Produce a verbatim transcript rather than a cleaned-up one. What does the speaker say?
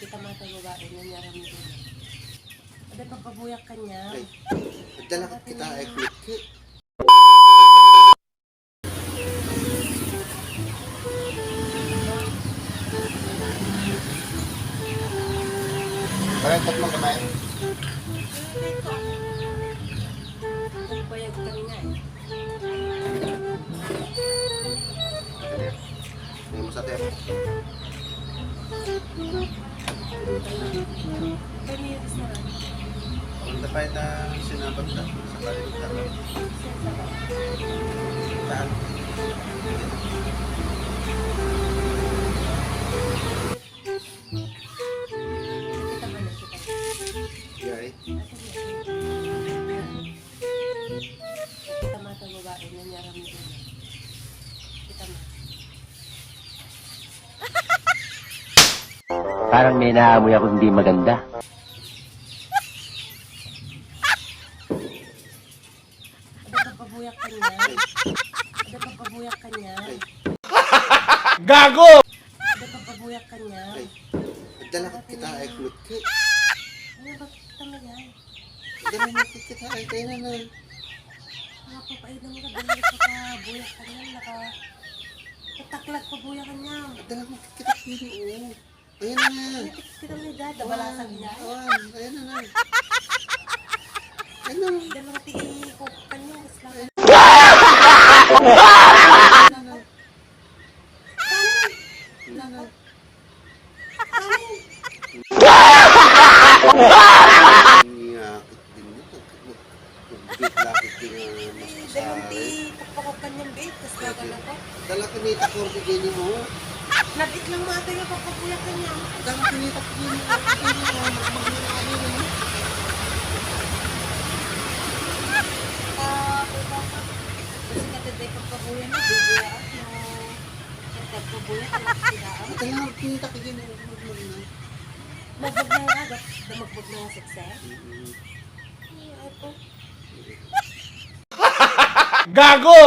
Kita mata babae nga niaram ni Dina. Ada pagpabuyak kanya. Ay, adda la ket kita, ay, kulit. Paretot mo kamay. Bayag kami nga eh. Ano mo sa tep? Kami yung restaurant. Ang tapay ta sinabat na sa balik na. Saan? Kita ba na kita? Yay. Kita mata babae nga niaram ni Dina. Kita mo. Parang may naamoy ako hindi maganda. Ada pagpabuyak kanya. Ada pagpabuyak kanya. Gago! Ada pagpabuyak kanya. Ay, adda la ket kita, ay, kulit. Ano ba kita mo yan? Dala mo kita, ay, kaya na na. Nakapapainam ka, dala mo ka buyak ka niyan, naka-, nataklag pa buyak ka niyan. Dala mo kita, kini, oh. Ayan na. Ay, kita mo ni Dad, nabalasag niya. Awan, ayan na na. Ayan na. Dala mo ti ko, kanya, mas lang. Ayan na na. Ayan na na. Ngakit din yun. Magbit lakit din nga mas kasari. Dalawang ti pakpakukan niyang bit, tas laga na to. Dala ko ni takor di gini mo. Nabit lang mo ata yung pakpakuya ka niya. Dala ko ni takor di gini mo. Magmamahal yun eh. Ah, kasi katagay pagpakuya na, bibiyaan mo. Pagpakuya ka lang sila. Ito lang, pinita ko yun eh. Magbag na nga, damagbag na nga sekse. Mm-mm. Ay, apo. Gago!